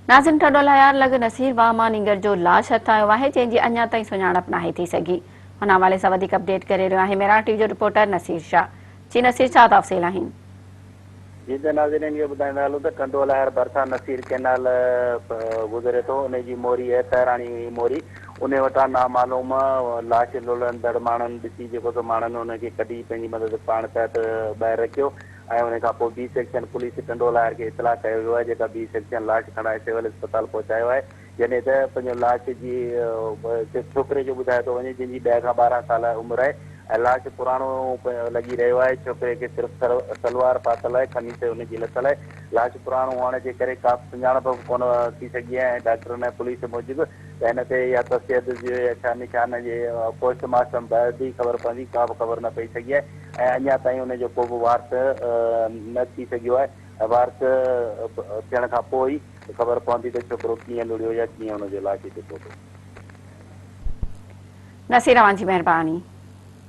ناظم ٽنڊو الهيار لڳ نصير واهه مان نينگر جو لاش هٿ آيو آهي جنهن جي اڃا تائين سڃاڻپ ناهي ٿي سگهي. هن حوالي سان وڌيڪ اپڊيٽ ڪري رهيو آهي مهراڻ ٽي وي جو رپورٽر نصير شاهه. جي نصير ڇا تفصيل آهن؟ جي ته ناظرين کي ٻڌائيندا هلون ته ٽنڊو الهيار ڀرسان نصير ڪئنال گذري ٿو انهي جي موري اهي تهراڻي موري انهي وٽان نامعلوم لاش لڙهندڙ ماڻهن ڏسي جيڪو سو ماڻهن انهي کي ڪڍي پنهنجي مدد پاڻ تحت ٻاهر رکيو ۽ ان کان پوء B section police Tando Allahyar کي اطلاع ڪيو ويو آهي جيڪا بي سيڪشن لاش کڻائي سول اسپتال پهچايو آهي جڏهن ته پنهنجو لاش جي ڇوڪري جو ٻڌايو ٿو وڃي جنهن جي ڏهه کان 12 سال عمر آهي ۽ لاش پراڻو لڳي رهيو آهي ڇوڪري کي صرف سلوار پاتل آهي قميص ان جي لٿل آهي لاش پراڻو هئڻ جي ڪري ڪا به سڃاڻپ به ڪونه ٿي سگهي آهي ۽ ڊاڪٽرن ۽ پوليس موجب ته هن تي يا تشدد جو يا ڇا نشان جي پوسٽ مارٽم بعد ئي خبر پوندي ڪا به خبر نه پئي سگهي آهي ۽ اڃا تائين ان جو ڪو به وارث نه ٿي سگهيو آهي ۽ وارث ٿيڻ کان پوء ئي خبر پوندي ته ڇوڪرو ڪيئن لڙهيو يا ڪيئن ان جو لاش هتي پهتو. نصير اوهان جي مهرباني.